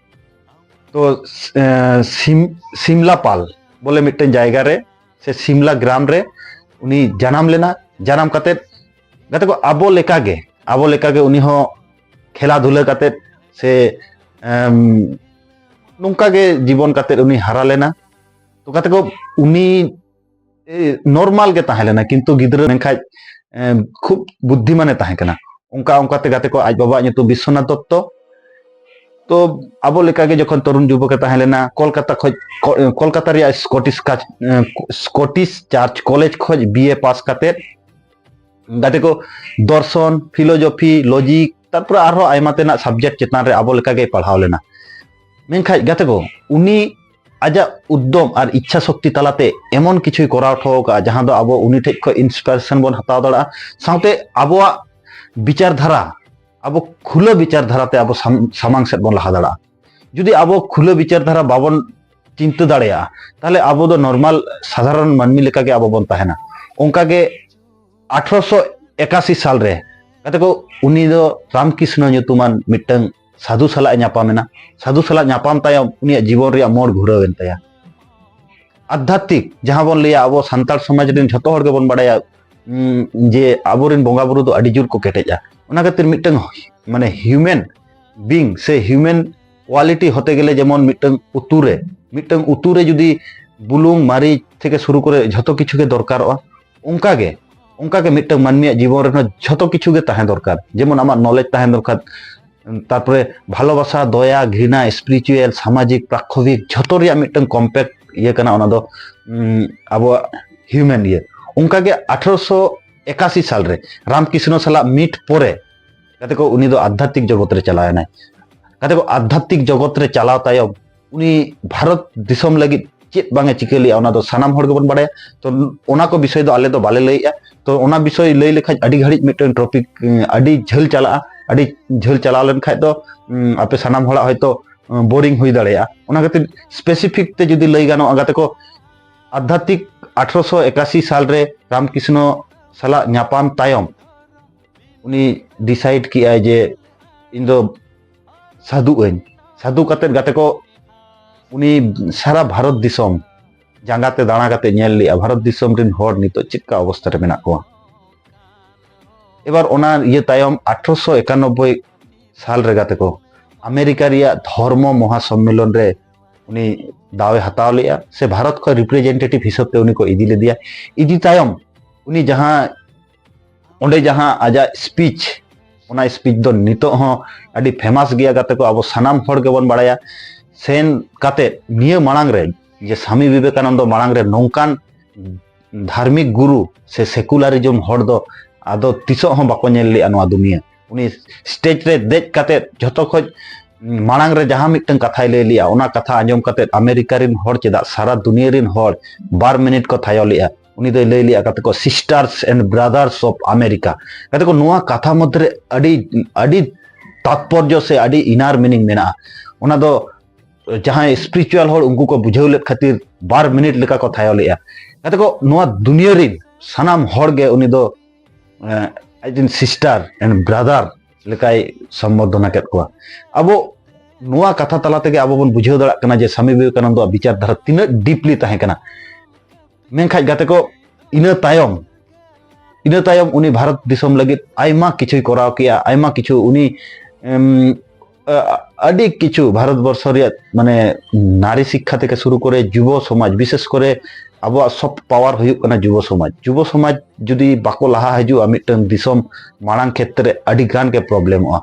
ᱛᱚ, ᱮᱸ, ᱥᱤᱢ-, ᱥᱤᱢᱞᱟᱯᱟᱞ ᱵᱚᱞᱮ ᱢᱤᱫᱴᱮᱱ ᱡᱟᱭᱜᱟ ᱨᱮ, ᱥᱮ ᱥᱤᱢᱞᱟ ᱜᱨᱟᱢ ᱨᱮ ᱩᱱᱤ ᱡᱟᱱᱟᱢ ᱞᱮᱱᱟ᱾ ᱡᱟᱱᱟᱢ ᱠᱟᱛᱮᱫ, ᱜᱟᱛᱮ ᱠᱚ, ᱟᱵᱚ ᱞᱮᱠᱟᱜᱮ, ᱟᱵᱚ ᱞᱮᱠᱟᱜᱮ ᱩᱱᱤ ᱦᱚᱸ ᱠᱷᱮᱞᱟ ᱫᱷᱩᱞᱟᱹ ᱠᱟᱛᱮᱫ ᱥᱮ, ᱮᱢ, ᱱᱚᱝᱠᱟ ᱜᱮ ᱡᱤᱵᱚᱱ ᱠᱟᱛᱮᱫ ᱩᱱᱤ ᱦᱟᱨᱟ ᱞᱮᱱᱟ᱾ ᱛᱚ, ᱜᱟᱛᱮ ᱠᱚ, ᱩᱱᱤ, ᱮ, normal ᱜᱮ ᱛᱟᱦᱮᱸ ᱞᱮᱱᱟ, ᱠᱤᱱᱛᱩ ᱜᱤᱫᱽᱨᱟᱹ ᱢᱮᱱᱠᱷᱟᱡ, ᱮ, ᱠᱷᱩᱵ ᱵᱩᱫᱽᱫᱷᱤᱢᱟᱱᱮ ᱛᱟᱦᱮᱸ ᱠᱟᱱᱟ᱾ ᱚᱱᱠᱟ ᱚᱱᱠᱟᱛᱮ, ᱜᱟᱛᱮ ᱠᱚ, ᱟᱡ ᱵᱟᱵᱟᱣᱟᱜ ᱧᱩᱛᱩᱢ ᱵᱤᱥᱥᱚᱱᱟᱛᱷ ᱫᱚᱛᱛᱚ᱾ ᱛᱚ, ᱟᱵᱚ ᱞᱮᱠᱟᱜᱮ ᱡᱚᱠᱷᱚᱱ ᱛᱚᱨᱩᱱ ᱡᱩᱵᱚᱠᱮ ᱛᱟᱦᱮᱸ ᱞᱮᱱᱟ, ᱠᱳᱞᱠᱟᱛᱟ ᱠᱷᱚᱡ, ᱠᱚ-, ᱠᱳᱞᱠᱟᱛᱟ ᱨᱮᱭᱟᱜ ᱥᱠᱚᱴᱤᱥ ᱠᱟᱪ-, ᱮ, ᱥᱠᱚᱴᱤᱥ ᱪᱟᱨᱪ ᱠᱚᱞᱮᱡᱽ ᱠᱷᱚᱡ BA ᱯᱟᱥ ᱠᱟᱛᱮᱫ, ᱜᱟᱛᱮ ᱠᱚ, ᱫᱚᱨᱥᱚᱱ, philosophy, logic, ᱛᱟᱨᱯᱚᱨᱮ ᱟᱨᱦᱚᱸ ᱟᱭᱢᱟ ᱛᱮᱱᱟᱜ ᱥᱟᱵᱡᱮᱠᱴ ᱪᱮᱛᱟᱱ ᱨᱮ ᱟᱵᱚ ᱞᱮᱠᱟᱜᱮᱭ ᱯᱟᱲᱦᱟᱣ ᱞᱮᱱᱟ᱾ ᱢᱮᱱᱠᱷᱟᱱ ᱜᱟᱛᱮ ᱠᱚ, ᱩᱱᱤ ᱟᱡᱟᱜ ᱩᱫᱽᱫᱚᱢ ᱟᱨ ᱤᱪᱪᱷᱟ ᱥᱚᱠᱛᱤ ᱛᱟᱞᱟᱛᱮ ᱮᱢᱚᱱ ᱠᱤᱪᱷᱩᱭ ᱠᱚᱨᱟᱣ ᱦᱚᱴᱚ ᱟᱠᱟᱫᱼᱟ, ᱡᱟᱦᱟᱸ ᱫᱚ ᱟᱵᱚ ᱩᱱᱤ ᱴᱷᱮᱱ ᱠᱷᱚᱱ ᱤᱱᱥᱯᱤᱨᱮᱥᱚᱱ ᱵᱚᱱ ᱦᱟᱛᱟᱣ ᱫᱟᱲᱮᱭᱟᱜᱼᱟ᱾ ᱥᱟᱶᱛᱮ ᱟᱵᱚᱣᱟᱜ ᱵᱤᱪᱟᱨ ᱫᱷᱟᱨᱟ, ᱟᱵᱚ ᱠᱷᱩᱞᱟᱹ ᱵᱤᱪᱟᱨ ᱫᱷᱟᱨᱟᱛᱮ ᱟᱵᱚ ᱥᱟᱢ- ᱥᱟᱢᱟᱝ ᱥᱮᱫ ᱵᱚᱱ ᱞᱟᱦᱟ ᱫᱟᱲᱮᱭᱟᱜᱼᱟ᱾ ᱡᱩᱫᱤ ᱟᱵᱚ ᱠᱷᱩᱞᱟᱹ ᱵᱤᱪᱟᱨ ᱫᱷᱟᱨᱟ ᱵᱟᱵᱚᱱ ᱪᱤᱱᱛᱟᱹ ᱫᱟᱲᱮᱭᱟᱜᱼᱟ, ᱛᱟᱦᱚᱞᱮ ᱟᱵᱚ ᱫᱚ ᱱᱚᱨᱢᱟᱞ ᱥᱟᱫᱷᱟᱨᱚᱱ ᱢᱟᱹᱱᱢᱤ ᱞᱮᱠᱟᱜᱮ ᱟᱵᱚ ᱵᱚᱱ ᱛᱟᱦᱮᱱᱟ᱾ ᱚᱱᱠᱟᱜᱮ ᱟᱴᱷᱨᱚᱥᱚ ᱮᱠᱟᱥᱤ ᱥᱟᱞᱨᱮ ᱜᱟᱛᱮ ᱠᱚ, ᱩᱱᱤ ᱫᱚ ᱨᱟᱢᱠᱨᱤᱥᱱᱚ ᱧᱩᱛᱩᱢᱟᱱ ᱢᱤᱫᱴᱟᱝ ᱥᱟᱫᱷᱩ ᱥᱟᱞᱟᱜ ᱮ ᱧᱟᱯᱟᱢ ᱮᱱᱟ᱾ ᱥᱟᱫᱷᱩ ᱥᱟᱞᱟᱜ ᱧᱟᱯᱟᱢ ᱛᱟᱭᱚᱢ ᱩᱱᱤᱭᱟᱜ ᱡᱤᱵᱚᱱ ᱨᱮᱭᱟᱜ ᱢᱳᱲ ᱜᱷᱩᱨᱟᱹᱣ ᱮᱱ ᱛᱟᱭᱟ᱾ ᱟᱫᱷᱟᱛᱢᱤᱠ, ᱡᱟᱦᱟᱸ ᱵᱚᱱ ᱞᱟᱹᱭᱟ, ᱟᱵᱚ ᱥᱟᱱᱛᱟᱲ ᱥᱚᱢᱟᱡᱽ ᱨᱮᱱ ᱡᱷᱚᱛᱚ ᱦᱚᱲ ᱜᱮᱵᱚᱱ ᱵᱟᱲᱟᱭᱟ, ᱩᱸ, ᱡᱮ ᱟᱵᱚᱨᱮᱱ ᱵᱚᱸᱜᱟ ᱵᱩᱨᱩ ᱫᱚ ᱟᱹᱰᱤ ᱡᱳᱨ ᱠᱚ ᱠᱮᱴᱮᱡᱼᱟ᱾ ᱚᱱᱟ ᱠᱷᱟᱹᱛᱤᱨ ᱢᱤᱫᱴᱟᱝ, ᱢᱟᱱᱮ, ᱦᱤᱭᱩᱢᱮᱱ ᱵᱤᱝ ᱥᱮ ᱦᱤᱭᱩᱢᱮᱱ ᱠᱣᱟᱞᱤᱴᱤ ᱦᱚᱛᱮ ᱜᱮᱞᱮ, ᱡᱮᱢᱚᱱ ᱢᱤᱫᱴᱟᱝ ᱩᱛᱩ ᱨᱮ, ᱢᱤᱫᱴᱟᱝ ᱩᱛᱩ ᱨᱮ ᱡᱩᱫᱤ ᱵᱩᱞᱩᱝ, ᱢᱟᱹᱨᱤᱪ ᱛᱷᱮᱠᱮ ᱥᱩᱨᱩ ᱠᱚᱨᱮ ᱡᱷᱚᱛᱚ ᱠᱤᱪᱷᱩ ᱜᱮ ᱫᱚᱨᱠᱟᱨᱚᱜᱼᱟ, ᱚᱱᱠᱟᱜᱮ, ᱚᱱᱠᱟᱜᱮ ᱢᱤᱫᱴᱟᱝ ᱢᱟᱹᱱᱢᱤᱭᱟᱜ ᱡᱤᱵᱚᱱ ᱨᱮᱦᱚᱸ ᱡᱷᱚᱛᱚ ᱠᱤᱪᱷᱩ ᱜᱮ ᱛᱟᱦᱮᱸ ᱫᱚᱨᱠᱟᱨ᱾ ᱡᱮᱢᱚᱱ ᱟᱢᱟᱜ ᱱᱚᱞᱮᱡᱽ ᱛᱟᱦᱮᱸ ᱫᱚᱨᱠᱟᱨ, ᱛᱟᱨᱯᱚᱨᱮ ᱵᱷᱟᱞᱚᱵᱟᱥᱟ, ᱫᱚᱭᱟ, ᱜᱷᱨᱤᱱᱟ, ᱥᱯᱤᱨᱤᱪᱩᱭᱟᱞ, ᱥᱟᱢᱟᱡᱤᱠ, ᱯᱨᱟᱠᱠᱷᱚᱵᱤᱠ, ᱡᱷᱚᱛᱚ ᱨᱮᱭᱟᱜ ᱢᱤᱫᱴᱟᱝ ᱠᱚᱢᱯᱮᱠᱴ ᱤᱭᱟᱹ ᱠᱟᱱᱟ ᱚᱱᱟ ᱫᱚ, ᱩᱸ, ᱟᱵᱚᱣᱟᱜ ᱦᱤᱭᱩᱢᱮᱱ ᱤᱭᱟᱹ᱾ ᱚᱱᱠᱟᱜᱮ ᱟᱴᱷᱨᱚᱥᱚ ᱮᱠᱟᱥᱤ ᱥᱟᱞᱨᱮ ᱨᱟᱢᱠᱨᱤᱥᱱᱚ ᱥᱟᱞᱟᱜ ᱢᱤᱴ ᱯᱚᱨᱮ ᱜᱟᱛᱮ ᱠᱚ, ᱩᱱᱤ ᱫᱚ ᱟᱫᱷᱟᱛᱢᱤᱠ ᱡᱚᱜᱚᱛ ᱨᱮ ᱪᱟᱞᱟᱣ ᱮᱱᱟᱭ᱾ ᱜᱟᱛᱮ ᱠᱚ, ᱟᱫᱷᱟᱛᱢᱤᱠ ᱡᱚᱜᱚᱛ ᱨᱮ ᱪᱟᱞᱟᱣ ᱛᱟᱭᱚᱢ ᱩᱱᱤ ᱵᱷᱟᱨᱚᱛ ᱫᱤᱥᱚᱢ ᱞᱟᱹᱜᱤᱫ ᱪᱮᱫ ᱵᱟᱝ ᱮ ᱪᱤᱠᱟᱹ ᱞᱮᱜᱼᱟ, ᱚᱱᱟ ᱫᱚ ᱥᱟᱱᱟᱢ ᱦᱚᱲ ᱜᱮᱵᱚᱱ ᱵᱟᱲᱟᱭᱟ᱾ ᱛᱚ, ᱚᱱᱟ ᱠᱚ ᱵᱤᱥᱚᱭ ᱫᱚ ᱟᱞᱮ ᱫᱚ ᱵᱟᱞᱮ ᱞᱟᱹᱭᱮᱜᱼᱟ᱾ ᱛᱚ, ᱚᱱᱟ ᱵᱤᱥᱚᱭ ᱞᱟᱹᱭ ᱞᱮᱠᱷᱟᱡ ᱟᱹᱰᱤ ᱜᱷᱟᱹᱲᱤᱡ ᱢᱤᱫᱴᱮᱱ ᱴᱚᱯᱤᱠ, ᱩᱸ, ᱟᱹᱰᱤ ᱡᱷᱟᱹᱞ ᱪᱟᱞᱟᱜᱼᱟ᱾ ᱟᱹᱰᱤ ᱡᱷᱟᱹᱞ ᱪᱟᱞᱟᱣ ᱞᱮᱱᱠᱷᱟᱡ ᱫᱚ, ᱩᱸ, ᱟᱯᱮ ᱥᱟᱱᱟᱢ ᱦᱚᱲᱟᱜ ᱦᱚᱭᱛᱳ, ᱩᱸ, ᱵᱳᱨᱤᱝ ᱦᱩᱭ ᱫᱟᱲᱮᱭᱟᱜᱼᱟ᱾ ᱚᱱᱟ ᱠᱷᱟᱹᱛᱤᱨ ᱥᱯᱮᱥᱤᱯᱷᱤᱠ ᱛᱮ ᱡᱩᱫᱤ ᱞᱟᱹᱭ ᱜᱟᱱᱚᱜᱼᱟ, ᱜᱟᱛᱮ ᱠᱚ, ᱟᱫᱷᱟᱛᱢᱤᱠ ᱟᱴᱷᱨᱚᱥᱚ ᱮᱠᱟᱥᱤ ᱥᱟᱞᱨᱮ ᱨᱟᱢᱠᱨᱤᱥᱱᱚ ᱥᱟᱞᱟᱜ ᱧᱟᱯᱟᱢ ᱛᱟᱭᱚᱢ ᱩᱱᱤ ᱰᱤᱥᱟᱭᱤᱰ ᱠᱮᱜᱼᱟᱭ ᱡᱮ ᱤᱧ ᱫᱚ ᱥᱟᱹᱫᱷᱩᱜ ᱟᱹᱧ᱾ ᱥᱟᱹᱫᱷᱩ ᱠᱟᱛᱮᱫ ᱜᱟᱛᱮ ᱠᱚ, ᱩᱱᱤ ᱥᱟᱨᱟ ᱵᱷᱟᱨᱚᱛ ᱫᱤᱥᱚᱢ ᱡᱟᱸᱜᱟ ᱛᱮ ᱫᱟᱬᱟ ᱠᱟᱛᱮ ᱧᱮᱞ ᱞᱮᱜᱼᱟ, ᱵᱷᱟᱨᱚᱛ ᱫᱤᱥᱚᱢ ᱨᱮᱱ ᱦᱚᱲ ᱱᱤᱛᱚᱜ ᱪᱮᱫᱠᱟ ᱚᱵᱚᱥᱛᱟ ᱨᱮ ᱢᱮᱱᱟᱜ ᱠᱚᱣᱟ᱾ ᱮᱵᱟᱨ ᱚᱱᱟ ᱤᱭᱟᱹ ᱛᱟᱭᱚᱢ ᱟᱴᱷᱨᱚᱥᱚ ᱮᱠᱟᱱᱚᱵᱵᱳᱭ ᱥᱟᱞ ᱨᱮ ᱜᱟᱛᱮ ᱠᱚ, ᱟᱢᱮᱨᱤᱠᱟ ᱨᱮᱭᱟᱜ ᱫᱷᱚᱨᱢᱚ ᱢᱚᱦᱟ ᱥᱚᱢᱢᱮᱞᱚᱱ ᱨᱮ ᱩᱱᱤ ᱫᱟᱣ ᱮ ᱦᱟᱛᱟᱣ ᱞᱮᱜᱼᱟ, ᱥᱮ ᱵᱷᱟᱨᱚᱛ ᱠᱷᱚᱱ ᱨᱤᱯᱨᱮᱡᱮᱱᱴᱮᱴᱤᱵᱷ ᱦᱤᱥᱟᱹᱵ ᱛᱮ ᱩᱱᱤ ᱠᱚ ᱤᱫᱤ ᱞᱮᱫᱮᱭᱟ᱾ ᱤᱫᱤ ᱛᱟᱭᱚᱢ ᱩᱱᱤ ᱡᱟᱦᱟᱸ, ᱚᱸᱰᱮ ᱡᱟᱦᱟᱸ ᱟᱡᱟᱜ ᱥᱯᱤᱪ, ᱚᱱᱟ ᱥᱯᱤᱪ ᱫᱚ ᱱᱤᱛᱚᱜ ᱦᱚᱸ ᱟᱹᱰᱤ ᱯᱷᱮᱢᱟᱥ ᱜᱮᱭᱟ ᱜᱟᱛᱮ ᱠᱚ, ᱟᱵᱚ ᱥᱟᱱᱟᱢ ᱦᱚᱲ ᱜᱮᱵᱚᱱ ᱵᱟᱲᱟᱭᱟ᱾ ᱥᱮᱱ ᱠᱟᱛᱮ ᱱᱤᱭᱟᱹ ᱢᱟᱲᱟᱝ ᱨᱮ, ᱡᱮ ᱥᱟᱢᱤ ᱵᱤᱵᱮᱠᱟᱱᱚᱱᱫᱚ ᱢᱟᱲᱟᱝ ᱨᱮ ᱱᱚᱝᱠᱟᱱ ᱫᱷᱟᱨᱢᱤᱠ ᱜᱩᱨᱩ ᱥᱮ ᱥᱮᱠᱩᱞᱟᱨᱤᱡᱚᱢ ᱦᱚᱲ ᱫᱚ ᱟᱫᱚ ᱛᱤᱥᱚᱜ ᱦᱚᱸ ᱵᱟᱠᱚ ᱧᱮᱞ ᱞᱮᱜᱼᱟ ᱱᱚᱣᱟ ᱫᱩᱱᱤᱭᱟᱹ᱾ ᱩᱱᱤ ᱥᱴᱮᱡᱽ ᱨᱮ ᱫᱮᱡ ᱠᱟᱛᱮ ᱡᱷᱚᱛᱚ ᱠᱷᱚᱡ ᱢᱟᱲᱟᱝ ᱨᱮ ᱡᱟᱦᱟᱸ ᱢᱤᱫᱴᱟᱝ ᱠᱟᱛᱷᱟᱭ ᱞᱟᱹᱭ ᱞᱮᱜᱼᱟ, ᱚᱱᱟ ᱠᱟᱛᱷᱟ ᱟᱸᱡᱚᱢ ᱠᱟᱛᱮ ᱟᱢᱮᱨᱤᱠᱟ ᱨᱤᱱ ᱦᱚᱲ ᱪᱮᱫᱟᱜ ᱥᱟᱨᱟ ᱫᱩᱱᱤᱭᱟᱹ ᱨᱤᱱ ᱦᱚᱲ ᱵᱟᱨ ᱢᱤᱱᱤᱴ ᱠᱚ ᱛᱷᱟᱭᱚ ᱞᱮᱜᱼᱟ᱾ ᱩᱱᱤ ᱫᱚᱭ ᱞᱟᱹᱭ ᱞᱮᱜᱼᱟ, ᱠᱟᱛᱮ ᱠᱚ, "Sisters and Brothers of America", ᱠᱟᱛᱮ ᱠᱚ, ᱱᱚᱣᱟ ᱠᱟᱛᱷᱟ ᱢᱚᱫᱽᱫᱷᱮ ᱨᱮ ᱟᱹᱰᱤ ᱟᱹᱰᱤ ᱛᱟᱛᱯᱚᱨᱡᱚ ᱥᱮ ᱟᱹᱰᱤ ᱤᱱᱟᱨ ᱢᱤᱱᱤᱝ ᱢᱮᱱᱟᱜᱼᱟ᱾ ᱚᱱᱟ ᱫᱚ ᱡᱟᱦᱟᱸᱭ ᱥᱯᱤᱨᱤᱪᱩᱣᱟᱞ ᱦᱚᱲ, ᱩᱱᱠᱩ ᱠᱚ ᱵᱩᱡᱷᱟᱹᱣ ᱞᱮᱫ ᱠᱷᱟᱹᱛᱤᱨ ᱵᱟᱨ ᱢᱤᱱᱤᱴ ᱞᱮᱠᱟ ᱠᱚ ᱛᱷᱟᱭᱚ ᱞᱮᱜᱼᱟ᱾ ᱠᱟᱛᱮ ᱠᱚ, ᱱᱚᱣᱟ ᱫᱩᱱᱤᱭᱟᱹ ᱨᱤᱱ ᱥᱟᱱᱟᱢ ᱦᱚᱲ ᱜᱮ ᱩᱱᱤ ᱫᱚ, ᱮᱸ, ᱟᱡ ᱨᱤᱱ ᱥᱤᱥᱴᱟᱨ ᱮᱱᱰ ᱵᱨᱟᱫᱟᱨ ᱞᱮᱠᱟᱭ ᱥᱚᱢᱵᱳᱫᱷᱚᱱᱟ ᱠᱮᱫ ᱠᱚᱣᱟ᱾ ᱟᱵᱚ ᱱᱚᱣᱟ ᱠᱟᱛᱷᱟ ᱛᱟᱞᱟ ᱛᱮᱜᱮ ᱟᱵᱚ ᱵᱚᱱ ᱵᱩᱡᱷᱟᱹᱣ ᱫᱟᱲᱮᱭᱟᱜ ᱠᱟᱱᱟ ᱡᱮ ᱥᱟᱢᱤ ᱵᱤᱵᱮᱠᱟᱱᱚᱱᱫᱚᱣᱟᱜ ᱵᱤᱪᱟᱨ ᱫᱷᱟᱨᱟ ᱛᱤᱱᱟᱹᱜ ᱰᱤᱯᱞᱤ ᱛᱟᱦᱮᱸ ᱠᱟᱱᱟ᱾ ᱢᱮᱱᱠᱷᱟᱡ ᱜᱟᱛᱮ ᱠᱚ, ᱤᱱᱟᱹ ᱛᱟᱭᱚᱢ, ᱤᱱᱟᱹ ᱛᱟᱭᱚᱢ ᱩᱱᱤ ᱵᱷᱟᱨᱚᱛ ᱫᱤᱥᱚᱢ ᱞᱟᱹᱜᱤᱫ ᱟᱭᱢᱟ ᱠᱤᱪᱷᱩᱭ ᱠᱚᱨᱟᱣ ᱠᱮᱜᱼᱟ, ᱟᱭᱢᱟ ᱠᱤᱪᱷᱩ ᱩᱱᱤ, ᱮᱢ, ᱟ-, ᱟᱹᱰᱤ ᱠᱤᱪᱷᱩ ᱵᱷᱟᱨᱚᱛ ᱵᱚᱨᱥᱚ ᱨᱮᱭᱟᱜ, ᱢᱟᱱᱮ, ᱱᱟᱨᱤ ᱥᱤᱠᱠᱷᱟ ᱛᱷᱮᱠᱮ ᱥᱩᱨᱩ ᱠᱚᱨᱮ ᱡᱩᱵᱚ ᱥᱚᱢᱟᱡᱽ, ᱵᱤᱥᱮᱥ ᱠᱚᱨᱮ ᱟᱵᱚᱣᱟᱜ soft power ᱦᱩᱭᱩᱜ ᱠᱟᱱᱟ ᱡᱩᱵᱚ ᱥᱚᱢᱟᱡᱽ᱾ ᱡᱩᱵᱚ ᱥᱚᱢᱟᱡᱽ ᱡᱩᱫᱤ ᱵᱟᱠᱚ ᱞᱟᱦᱟ ᱦᱤᱡᱩᱜᱼᱟ ᱢᱤᱫᱴᱟᱝ ᱫᱤᱥᱚᱢ ᱢᱟᱲᱟᱝ ᱠᱷᱮᱛᱨᱮ, ᱟᱹᱰᱤ ᱜᱟᱱ ᱜᱮ ᱯᱨᱚᱵᱞᱮᱢᱚᱜᱼᱟ᱾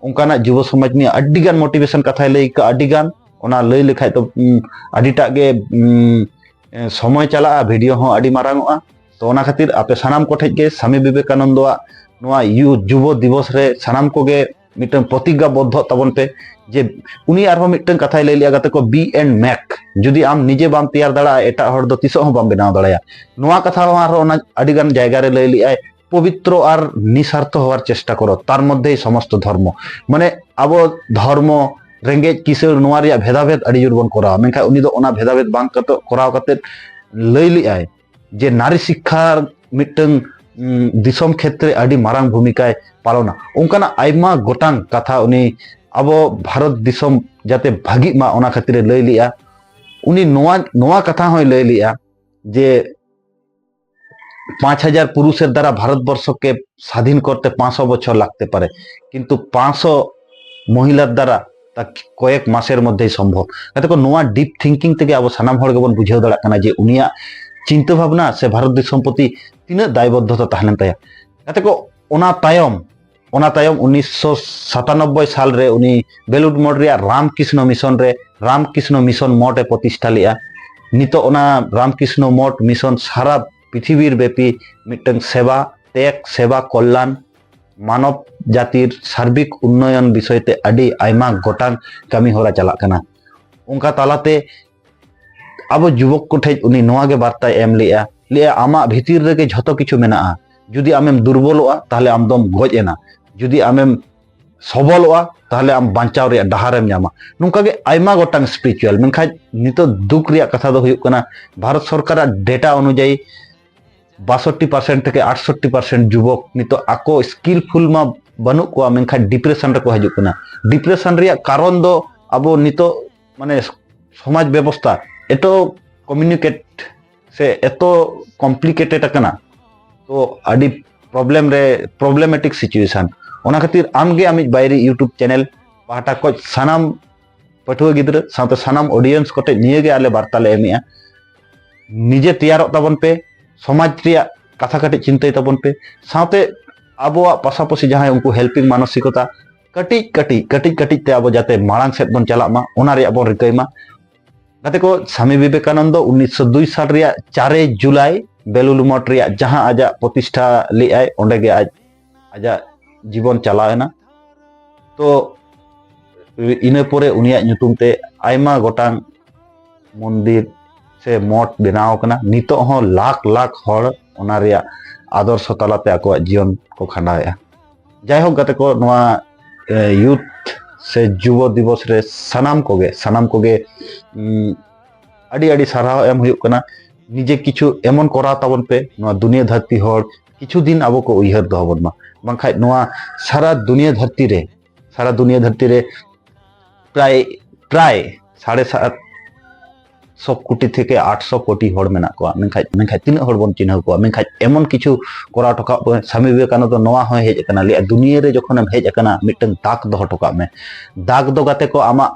ᱚᱱᱠᱟᱱᱟᱜ ᱡᱩᱵᱚ ᱥᱚᱢᱟᱡᱽ ᱱᱤᱭᱮ ᱟᱹᱰᱤ ᱜᱟᱱ ᱢᱳᱴᱤᱵᱷᱮᱥᱚᱱ ᱠᱟᱛᱷᱟᱭ ᱞᱟᱹᱭ ᱠᱟᱜᱼᱟ, ᱟᱹᱰᱤ ᱜᱟᱱ᱾ ᱚᱱᱟ ᱞᱟᱹᱭ ᱞᱮᱠᱷᱟᱡ ᱫᱚ, ᱩᱢ, ᱟᱹᱰᱤᱴᱟᱜ ᱜᱮ, ᱩᱢ, ᱮ, ᱥᱚᱢᱚᱭ ᱪᱟᱞᱟᱜᱼᱟ, ᱵᱷᱤᱰᱤᱭᱳ ᱦᱚᱸ ᱟᱹᱰᱤ ᱢᱟᱨᱟᱝᱚᱜᱼᱟ᱾ ᱛᱚ ᱚᱱᱟ ᱠᱷᱟᱹᱛᱤᱨ ᱟᱯᱮ ᱥᱟᱱᱟᱢ ᱠᱚᱴᱷᱮᱡ ᱜᱮ ᱥᱟᱢᱤ ᱵᱤᱵᱮᱠᱟᱱᱚᱱᱫᱚᱣᱟᱜ ᱱᱚᱣᱟ ᱭᱩ-, ᱡᱩᱵᱚ ᱫᱤᱵᱚᱥ ᱨᱮ ᱥᱟᱱᱟᱢ ᱠᱚᱜᱮ ᱢᱤᱫᱴᱟᱝ ᱯᱨᱚᱛᱤᱜᱽᱜᱟ ᱵᱚᱫᱽᱫᱷᱚᱜ ᱛᱟᱵᱚᱱ ᱯᱮ᱾ ᱡᱮ ᱩᱱᱤ ᱟᱨᱦᱚᱸ ᱢᱤᱫᱴᱟᱝ ᱠᱟᱛᱷᱟᱭ ᱞᱟᱹᱭ ᱞᱮᱜᱼᱟ, ᱜᱟᱛᱮ ᱠᱚ, "Be and make", ᱡᱩᱫᱤ ᱟᱢ ᱱᱤᱡᱮ ᱵᱟᱢ ᱛᱮᱭᱟᱨ ᱫᱟᱲᱮᱭᱟᱜᱼᱟ, ᱮᱴᱟᱜ ᱦᱚᱲ ᱫᱚ ᱛᱤᱥᱚᱜ ᱦᱚᱸ ᱵᱟᱢ ᱵᱮᱱᱟᱣ ᱫᱟᱲᱮᱭᱟᱜᱼᱟ᱾ ᱱᱚᱣᱟ ᱠᱟᱛᱷᱟ ᱦᱚᱸ ᱟᱨᱦᱚᱸ ᱚᱱᱟ ᱟᱹᱰᱤ ᱜᱟᱱ ᱡᱟᱭᱜᱟ ᱨᱮ ᱞᱟᱹᱭ ᱞᱮᱜᱼᱟᱭ, "ᱯᱚᱵᱤᱛᱨᱚ ᱟᱨ ᱱᱤᱥᱟᱨᱛᱷᱚ ᱦᱚᱣᱟᱨ ᱪᱮᱥᱴᱟ ᱠᱚᱨᱚ, ᱛᱟᱨ ᱢᱚᱫᱽᱫᱷᱮ ᱥᱚᱢᱚᱥᱛᱚ ᱫᱷᱚᱨᱢᱚ", ᱢᱟᱱᱮ ᱟᱵᱚ ᱫᱷᱚᱨᱢᱚ, ᱨᱮᱸᱜᱮᱡ ᱠᱤᱥᱟᱹᱬ, ᱱᱚᱣᱟ ᱨᱮᱭᱟᱜ ᱵᱷᱮᱫᱟᱵᱷᱮᱫ ᱟᱹᱰᱤ ᱡᱳᱨ ᱵᱚᱱ ᱠᱚᱨᱟᱣᱟ, ᱢᱮᱱᱠᱷᱟᱱ ᱩᱱᱤ ᱫᱚ ᱚᱱᱟ ᱵᱷᱮᱫᱟᱵᱷᱮᱫ ᱵᱟᱝ ᱠᱟᱛᱮ, ᱠᱚᱨᱟᱣ ᱠᱟᱛᱮ ᱞᱟᱹᱭ ᱞᱮᱜᱼᱟᱭ ᱡᱮ ᱱᱟᱨᱤ ᱥᱤᱠᱠᱷᱟ ᱢᱤᱫᱴᱟᱝ, ᱩᱢ, ᱫᱤᱥᱚᱢ ᱠᱷᱮᱛᱨᱮ ᱟᱹᱰᱤ ᱢᱟᱨᱟᱝ ᱵᱷᱩᱢᱤᱠᱟᱭ ᱯᱟᱞᱚᱱᱟ᱾ ᱚᱱᱠᱟᱱᱟᱜ ᱟᱭᱢᱟ ᱜᱚᱴᱟᱝ ᱠᱟᱛᱷᱟ ᱩᱱᱤ ᱟᱵᱚ ᱵᱷᱟᱨᱚᱛ ᱫᱤᱥᱚᱢ ᱡᱟᱛᱮ ᱵᱷᱟᱹᱜᱤᱜ ᱢᱟ, ᱚᱱᱟ ᱠᱷᱟᱹᱛᱤᱨᱮ ᱞᱟᱹᱭ ᱞᱮᱜᱼᱟ᱾ ᱩᱱᱤ ᱱᱚᱣᱟ, ᱱᱚᱣᱟ ᱠᱟᱛᱷᱟ ᱦᱚᱸᱭ ᱞᱟᱹᱭ ᱞᱮᱜᱼᱟ ᱡᱮ ᱯᱟᱸᱪ ᱦᱟᱡᱟᱨ ᱯᱩᱨᱩᱥᱮᱨ ᱫᱟᱨᱟ ᱵᱷᱟᱨᱚᱛ ᱵᱚᱨᱥᱚ ᱠᱮ ᱥᱟᱫᱷᱤᱱ ᱠᱚᱨᱛᱮ ᱯᱟᱸᱪᱥᱚ ᱵᱚᱪᱷᱚᱨ ᱞᱟᱜᱛᱮ ᱯᱟᱨᱮ, ᱠᱤᱱᱛᱩ ᱯᱟᱸᱪᱥᱚ ᱢᱚᱦᱤᱞᱟᱨ ᱫᱟᱨᱟ ᱛᱟ ᱠᱚᱭᱮᱠ ᱢᱟᱥᱮᱨ ᱢᱚᱫᱽᱫᱷᱮᱭ ᱥᱚᱢᱵᱷᱚᱵ᱾ ᱜᱟᱛᱮ ᱠᱚ, ᱱᱚᱣᱟ ᱰᱤᱯ ᱛᱷᱤᱝᱠᱤᱝ ᱛᱮᱜᱮ ᱟᱵᱚ ᱥᱟᱱᱟᱢ ᱦᱚᱲ ᱜᱮᱵᱚᱱ ᱵᱩᱡᱷᱟᱹᱣ ᱫᱟᱲᱮᱭᱟᱜ ᱠᱟᱱᱟ ᱡᱮ ᱩᱱᱤᱭᱟᱜ ᱪᱤᱱᱛᱟᱹ ᱵᱷᱟᱵᱽᱱᱟ ᱥᱮ ᱵᱷᱟᱨᱚᱛ ᱫᱤᱥᱚᱢ ᱯᱨᱚᱛᱤ ᱛᱤᱱᱟᱹᱜ ᱫᱟᱭᱵᱚᱫᱽᱫᱷᱚᱛᱟ ᱛᱟᱦᱮᱸ ᱞᱮᱱ ᱛᱟᱭᱟ᱾ ᱜᱟᱛᱮ ᱠᱚ, ᱚᱱᱟ ᱛᱟᱭᱚᱢ, ᱚᱱᱟ ᱛᱟᱭᱚᱢ ᱩᱱᱤᱥᱥᱚ ᱥᱟᱛᱟᱱᱚᱵᱵᱳᱭ ᱥᱟᱞ ᱨᱮ ᱩᱱᱤ ᱵᱮᱞᱩᱰ ᱢᱚᱴᱷ ᱨᱮᱭᱟᱜ ᱨᱟᱢᱠᱨᱤᱥᱱᱚ ᱢᱤᱥᱚᱱ ᱨᱮ, ᱨᱟᱢᱠᱨᱤᱥᱱᱚ ᱢᱤᱥᱚᱱ ᱢᱚᱴᱷ ᱮ ᱯᱨᱚᱛᱤᱥᱴᱷᱟ ᱞᱮᱜᱼᱟ᱾ ᱱᱤᱛᱚᱜ ᱚᱱᱟ ᱨᱟᱢᱠᱨᱤᱥᱱᱚ ᱢᱚᱴᱷ ᱢᱤᱥᱚᱱ ᱥᱟᱨᱟ ᱯᱨᱤᱛᱷᱤᱵᱤᱨ ᱵᱮᱯᱤ ᱢᱤᱫᱴᱟᱝ ᱥᱮᱵᱟ, ᱛᱮᱜᱽ, ᱥᱮᱵᱟ, ᱠᱚᱞᱞᱟᱱ, ᱢᱟᱱᱚᱵ ᱡᱟᱹᱛᱤᱨ ᱥᱟᱨᱵᱤᱠ ᱩᱱᱱᱚᱭᱚᱱ ᱵᱤᱥᱚᱭ ᱛᱮ ᱟᱹᱰᱤ ᱟᱭᱢᱟ ᱜᱚᱴᱟᱝ ᱠᱟᱹᱢᱤ ᱦᱚᱨᱟ ᱪᱟᱞᱟᱜ ᱠᱟᱱᱟ᱾ ᱚᱱᱠᱟ ᱛᱟᱞᱟᱛᱮ ᱟᱵᱚ ᱡᱩᱵᱚᱠ ᱠᱚᱴᱷᱮᱱ ᱩᱱᱤ ᱱᱚᱣᱟ ᱜᱮ ᱵᱟᱨᱛᱟᱭ ᱮᱢ ᱞᱮᱜᱼᱟ, ᱞᱟᱹᱭᱟ, "ᱟᱢᱟᱜ ᱵᱷᱤᱛᱤᱨ ᱨᱮᱜᱮ ᱡᱷᱚᱛᱚ ᱠᱤᱪᱷᱩ ᱢᱮᱱᱟᱜᱼᱟ᱾ ᱡᱩᱫᱤ ᱟᱢᱮᱢ ᱫᱩᱨᱵᱚᱞᱚᱜᱼᱟ, ᱛᱟᱦᱞᱮ ᱟᱢ ᱫᱚᱢ ᱜᱚᱡ ᱮᱱᱟ᱾ ᱡᱩᱫᱤ ᱟᱢᱮᱢ ᱥᱚᱵᱚᱞᱚᱜᱼᱟ, ᱛᱟᱦᱞᱮ ᱟᱢ ᱵᱟᱧᱪᱟᱣ ᱨᱮᱭᱟᱜ ᱰᱟᱦᱟᱨᱮᱢ ᱧᱟᱢᱟ᱾" ᱱᱚᱝᱠᱟ ᱜᱮ ᱟᱭᱢᱟ ᱜᱚᱴᱟᱝ ᱥᱯᱤᱨᱤᱪᱩᱣᱟᱞ᱾ ᱢᱮᱱᱠᱷᱟᱱ ᱱᱤᱛᱚᱜ ᱫᱩᱠ ᱨᱮᱭᱟᱜ ᱠᱟᱛᱷᱟ ᱫᱚ ᱦᱩᱭᱩᱜ ᱠᱟᱱᱟ, ᱵᱷᱟᱨᱚᱛ ᱥᱚᱨᱠᱟᱨᱟᱜ ᱰᱮᱴᱟ ᱚᱱᱩᱡᱟᱭᱤ ᱵᱟᱥᱚᱴᱴᱤ ᱯᱟᱨᱥᱮᱱᱴ ᱛᱷᱮᱠᱮ ᱟᱴᱥᱚᱴᱴᱤ ᱯᱟᱨᱥᱮᱱᱴ ᱡᱩᱵᱚᱠ ᱱᱤᱛᱚᱜ ᱟᱠᱚ ᱥᱠᱤᱞᱯᱷᱩᱞ ᱢᱟ ᱵᱟᱹᱱᱩᱜ ᱠᱚᱣᱟ, ᱢᱮᱱᱠᱷᱟᱱ ᱰᱤᱯᱨᱮᱥᱚᱱ ᱨᱮᱠᱚ ᱦᱤᱡᱩᱜ ᱠᱟᱱᱟ᱾ ᱰᱤᱯᱨᱮᱥᱚᱱ ᱨᱮᱭᱟᱜ ᱠᱟᱨᱚᱱ ᱫᱚ ᱟᱵᱚ ᱱᱤᱛᱚᱜ, ᱢᱟᱱᱮ, ᱥᱚᱢᱟᱡᱽ ᱵᱮᱵᱚᱥᱛᱷᱟ ᱮᱛᱚ ᱠᱚᱢᱤᱭᱩᱱᱤᱠᱮᱴ ᱥᱮ ᱮᱛᱚ ᱠᱚᱢᱯᱞᱤᱠᱮᱴᱮᱰ ᱟᱠᱟᱱᱟ, ᱛᱚ ᱟᱹᱰᱤ ᱯᱨᱚᱵᱞᱮᱢ ᱨᱮ, ᱯᱨᱚᱵᱞᱮᱢᱮᱴᱤᱠ ᱥᱤᱪᱩᱭᱮᱥᱚᱱ᱾ ᱚᱱᱟ ᱠᱷᱟᱹᱛᱤᱨ ᱟᱢᱜᱮ ᱟᱢᱤᱡ ᱵᱟᱭᱨᱤ ᱤᱭᱩᱴᱩᱵᱽ ᱪᱮᱱᱮᱞ ᱯᱟᱦᱴᱟ ᱠᱷᱚᱱ ᱥᱟᱱᱟᱢ ᱯᱟᱹᱴᱷᱩᱣᱟᱹ ᱜᱤᱫᱽᱨᱟᱹ ᱥᱟᱶᱛᱮ ᱥᱟᱱᱟᱢ ᱚᱰᱤᱭᱮᱱᱥ ᱠᱚᱴᱷᱮᱱ ᱱᱤᱭᱟᱹᱜᱮ ᱟᱞᱮ ᱵᱟᱨᱛᱟ ᱞᱮ ᱮᱢᱮᱜᱼᱟ, ᱱᱤᱡᱮ ᱛᱮᱭᱟᱨᱚᱜ ᱛᱟᱵᱚᱱ ᱯᱮ, ᱥᱚᱢᱟᱡᱽ ᱨᱮᱭᱟᱜ ᱠᱟᱛᱷᱟ ᱠᱟᱹᱴᱤᱡ ᱪᱤᱱᱛᱟᱹᱭ ᱛᱟᱵᱚᱱ ᱯᱮ, ᱥᱟᱶᱛᱮ ᱟᱵᱚᱣᱟᱜ ᱯᱟᱥᱟᱯᱟᱥᱤ ᱡᱟᱦᱟᱸᱭ ᱩᱱᱠᱩ ᱦᱮᱞᱯᱤᱝ ᱢᱟᱱᱚᱥᱤᱠᱚᱛᱟ ᱠᱟᱹᱴᱤᱡ ᱠᱟᱹᱴᱤᱡ ᱠᱟᱹᱴᱤᱡ ᱠᱟᱹᱴᱤᱡ ᱛᱮ ᱟᱵᱚ ᱡᱟᱛᱮ ᱢᱟᱲᱟᱝ ᱥᱮᱫ ᱵᱚᱱ ᱪᱟᱞᱟᱜ ᱢᱟ, ᱚᱱᱟ ᱨᱮᱭᱟᱜ ᱵᱚᱱ ᱨᱤᱠᱟᱹᱭ ᱢᱟ᱾ ᱜᱟᱛᱮ ᱠᱚ, ᱥᱟᱢᱤ ᱵᱤᱵᱮᱠᱟᱱᱚᱱᱫᱚ ᱩᱱᱤᱥᱥᱚ ᱫᱩᱭ ᱥᱟᱞ ᱨᱮᱭᱟᱜ ᱪᱟᱨᱮ ᱡᱩᱞᱟᱭ ᱵᱮᱞᱩᱞ ᱢᱚᱴᱷ ᱨᱮᱭᱟᱜ ᱡᱟᱦᱟᱸ ᱟᱡᱟᱜ ᱯᱨᱚᱛᱤᱥᱴᱷᱟ ᱞᱮᱜᱼᱟᱭ, ᱚᱸᱰᱮ ᱜᱮ ᱟᱡ ᱟᱡᱟᱜ ᱡᱤᱵᱚᱱ ᱪᱟᱞᱟᱣ ᱮᱱᱟ᱾ ᱛᱚ ᱤᱱᱟᱹ ᱯᱚᱨᱮ ᱩᱱᱤᱭᱟᱜ ᱧᱩᱛᱩᱢ ᱛᱮ ᱟᱭᱢᱟ ᱜᱚᱴᱟᱝ ᱢᱚᱱᱫᱤᱨ ᱥᱮ ᱢᱚᱴᱷ ᱵᱮᱱᱟᱣ ᱟᱠᱟᱱᱟ᱾ ᱱᱤᱛᱚᱜ ᱦᱚᱸ ᱞᱟᱠᱷ ᱞᱟᱠᱷ ᱦᱚᱲ ᱚᱱᱟ ᱨᱮᱭᱟᱜ ᱟᱫᱚᱨᱥᱚ ᱛᱟᱞᱟᱛᱮ ᱟᱠᱚᱣᱟᱜ ᱡᱤᱭᱚᱱ ᱠᱚ ᱠᱷᱟᱸᱰᱟᱣᱮᱫᱼᱟ᱾ ᱡᱟᱭᱦᱳᱠ ᱜᱟᱛᱮ ᱠᱚ, ᱱᱚᱣᱟ ᱭᱩᱛᱷ ᱥᱮ ᱡᱩᱵᱚ ᱫᱤᱵᱚᱥ ᱨᱮ ᱥᱟᱱᱟᱢ ᱠᱚᱜᱮ, ᱥᱟᱱᱟᱢ ᱠᱚᱜᱮ ᱩᱢ, ᱟᱹᱰᱤ ᱟᱹᱰᱤ ᱥᱟᱨᱦᱟᱣ ᱮᱢ ᱦᱩᱭᱩᱜ ᱠᱟᱱᱟ᱾ ᱱᱤᱡᱮ ᱠᱤᱪᱷᱩ ᱮᱢᱚᱱ ᱠᱚᱨᱟᱣ ᱛᱟᱵᱚᱱ ᱯᱮ, ᱱᱚᱣᱟ ᱫᱩᱱᱤᱭᱟᱹ ᱫᱷᱟᱹᱨᱛᱤ ᱦᱚᱲ ᱠᱤᱪᱷᱩ ᱫᱤᱱ ᱟᱵᱚ ᱠᱚ ᱩᱭᱦᱟᱹᱨ ᱫᱚᱦᱚ ᱵᱚᱱ ᱢᱟ, ᱵᱟᱝᱠᱷᱟᱡ ᱱᱚᱣᱟ ᱥᱟᱨᱟ ᱫᱩᱱᱤᱭᱟᱹ ᱫᱷᱟᱹᱨᱛᱤ ᱨᱮ, ᱥᱟᱨᱟ ᱫᱩᱱᱤᱭᱟᱹ ᱫᱷᱟᱹᱨᱛᱤ ᱨᱮ ᱯᱨᱟᱭ, ᱯᱨᱟᱭ ᱥᱟᱲᱮ ᱥᱟᱛ ᱥᱚ ᱠᱳᱴᱤ ᱛᱷᱮᱠᱮ ᱟᱴᱥᱚ ᱠᱳᱴᱤ ᱦᱚᱲ ᱢᱮᱱᱟᱜ ᱠᱚᱣᱟ᱾ ᱢᱮᱱᱠᱷᱟᱡ, ᱢᱮᱱᱠᱷᱟᱡ ᱛᱤᱱᱟᱹᱜ ᱦᱚᱲ ᱵᱚᱱ ᱪᱤᱱᱦᱟᱹᱣ ᱠᱚᱣᱟ? ᱢᱮᱱᱠᱷᱟᱡ ᱮᱢᱚᱱ ᱠᱤᱪᱷᱩ ᱠᱚᱨᱟᱣ ᱦᱚᱴᱚ ᱠᱟᱜ ᱵᱚᱱ᱾ ᱥᱟᱢᱤ ᱵᱤᱵᱮᱠᱟᱱᱚᱱᱫᱚ ᱱᱚᱣᱟ ᱦᱚᱸᱭ ᱦᱮᱡ ᱟᱠᱟᱱᱟ, ᱞᱟᱹᱭᱟ, "ᱫᱩᱱᱤᱭᱟᱹ ᱨᱮ ᱡᱚᱠᱷᱚᱱᱮᱢ ᱦᱮᱡ ᱟᱠᱟᱱᱟ, ᱢᱤᱫᱴᱟᱝ ᱫᱟᱜᱽ ᱫᱚᱦᱚ ᱦᱚᱴᱚ ᱠᱟᱜ ᱢᱮ᱾" ᱫᱟᱜᱽ ᱫᱚ ᱜᱟᱛᱮ ᱠᱚ ᱟᱢᱟᱜ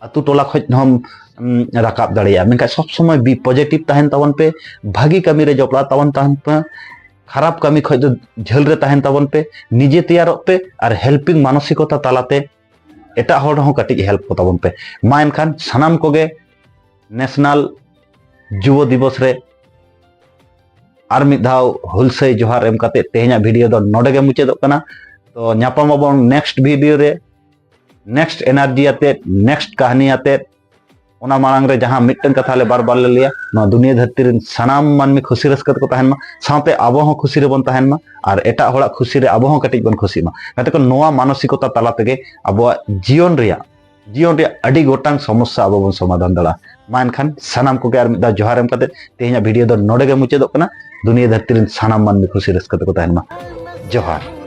ᱟᱛᱳ ᱴᱚᱞᱟ ᱠᱷᱚᱡ ᱦᱚᱸᱢ, ᱩᱢ, ᱨᱟᱠᱟᱵ ᱫᱟᱲᱮᱭᱟᱜᱼᱟ᱾ ᱢᱮᱱᱠᱷᱟᱱ ᱥᱚᱵ ᱥᱚᱢᱚᱭ ᱵᱤ ᱯᱚᱡᱮᱴᱤᱵᱷ ᱛᱟᱦᱮᱱ ᱛᱟᱵᱚᱱ ᱯᱮ, ᱵᱷᱟᱹᱜᱤ ᱠᱟᱹᱢᱤ ᱨᱮ ᱡᱚᱯᱲᱟᱣ ᱛᱟᱵᱚᱱ ᱛᱟᱦᱮᱱ ᱯᱮ, ᱠᱷᱟᱨᱟᱯ ᱠᱟᱹᱢᱤ ᱠᱷᱚᱡ ᱫᱚ ᱡᱷᱟᱹᱞ ᱨᱮ ᱛᱟᱦᱮᱱ ᱛᱟᱵᱚᱱ ᱯᱮ, ᱱᱤᱡᱮ ᱛᱮᱭᱟᱨᱚᱜ ᱯᱮ ᱟᱨ ᱦᱮᱞᱯᱤᱝ ᱢᱟᱱᱚᱥᱤᱠᱚᱛᱟ ᱛᱟᱞᱟᱛᱮ ᱮᱴᱟᱜ ᱦᱚᱲ ᱦᱚᱸ ᱠᱟᱹᱴᱤᱡ ᱦᱮᱞᱯ ᱠᱚ ᱛᱟᱵᱚᱱ ᱯᱮ᱾ ᱢᱟ ᱮᱱᱠᱷᱟᱱ ᱥᱟᱱᱟᱢ ᱠᱚᱜᱮ ᱱᱮᱥᱱᱟᱞ ᱡᱩᱵᱚ ᱫᱤᱵᱚᱥ ᱨᱮ ᱟᱨ ᱢᱤᱫ ᱫᱷᱟᱣ ᱦᱩᱞᱥᱟᱹᱭ ᱡᱚᱦᱟᱨ ᱮᱢ ᱠᱟᱛᱮ ᱛᱮᱦᱮᱧᱟᱜ ᱵᱷᱤᱰᱤᱭᱳ ᱫᱚ ᱱᱚᱰᱮ ᱜᱮ ᱢᱩᱪᱟᱹᱫᱚᱜ ᱠᱟᱱᱟ᱾ ᱛᱚ ᱧᱟᱯᱟᱢ ᱟᱵᱚᱱ ᱱᱮᱠᱥᱴ ᱵᱷᱤᱰᱤᱭᱳ ᱨᱮ, ᱱᱮᱠᱥᱴ ᱮᱱᱟᱨᱡᱤ ᱟᱛᱮᱫ, ᱱᱮᱠᱥᱴ ᱠᱟᱹᱦᱱᱤ ᱟᱛᱮᱫ᱾ ᱚᱱᱟ ᱢᱟᱲᱟᱝ ᱨᱮ ᱡᱟᱦᱟᱸ ᱢᱤᱫᱴᱟᱝ ᱠᱟᱛᱷᱟ ᱟᱞᱮ ᱵᱟᱨ ᱵᱟᱨ ᱞᱮ ᱞᱟᱹᱭᱟ, ᱱᱚᱣᱟ ᱫᱩᱱᱤᱭᱟᱹ ᱫᱷᱟᱹᱨᱛᱤ ᱨᱮᱱ ᱥᱟᱱᱟᱢ ᱢᱟᱹᱱᱢᱤ ᱠᱷᱩᱥᱤ ᱨᱟᱹᱥᱠᱟᱹ ᱛᱮᱠᱚ ᱛᱟᱦᱮᱱ ᱢᱟ, ᱥᱟᱶᱛᱮ ᱟᱵᱚ ᱦᱚᱸ ᱠᱷᱩᱥᱤ ᱨᱮᱵᱚᱱ ᱛᱟᱦᱮᱱ ᱢᱟ, ᱟᱨ ᱮᱴᱟᱜ ᱦᱚᱲᱟᱜ ᱠᱷᱩᱥᱤ ᱨᱮ ᱟᱵᱚ ᱦᱚᱸ ᱠᱟᱹᱴᱤᱡ ᱵᱚᱱ ᱠᱷᱩᱥᱤᱜ ᱢᱟ᱾ ᱜᱟᱛᱮ ᱠᱚ, ᱱᱚᱣᱟ ᱢᱟᱱᱚᱥᱤᱠᱚᱛᱟ ᱛᱟᱞᱟ ᱛᱮᱜᱮ ᱟᱵᱚᱣᱟᱜ ᱡᱤᱭᱚᱱ ᱨᱮᱭᱟᱜ, ᱡᱤᱭᱚᱱ ᱨᱮᱭᱟᱜ ᱟᱹᱰᱤ ᱜᱚᱴᱟᱝ ᱥᱚᱢᱚᱥᱥᱟ ᱟᱵᱚ ᱵᱚᱱ ᱥᱚᱢᱟᱫᱷᱟᱱ ᱫᱟᱲᱮᱭᱟᱜᱼᱟ᱾ ᱢᱟ ᱮᱱᱠᱷᱟᱱ ᱥᱟᱱᱟᱢ ᱠᱚᱜᱮ ᱟᱨ ᱢᱤᱫ ᱫᱷᱟᱣ ᱡᱚᱦᱟᱨ ᱮᱢ ᱠᱟᱛᱮ ᱛᱮᱦᱮᱧᱟᱜ ᱵᱷᱤᱰᱤᱭᱳ ᱫᱚ ᱱᱚᱰᱮ ᱜᱮ ᱢᱩᱪᱟᱹᱫᱚᱜ ᱠᱟᱱᱟ᱾ ᱫᱩᱱᱤᱭᱟᱹ ᱫᱷᱟᱹᱨᱛᱤ ᱨᱮᱱ ᱥᱟᱱᱟᱢ ᱢᱟᱹᱱᱢᱤ ᱠᱷᱩᱥᱤ ᱨᱟᱹᱥᱠᱟᱹ ᱛᱮᱠᱚ ᱛᱟᱦᱮᱱ ᱢᱟ᱾ ᱡᱚᱦᱟᱨ᱾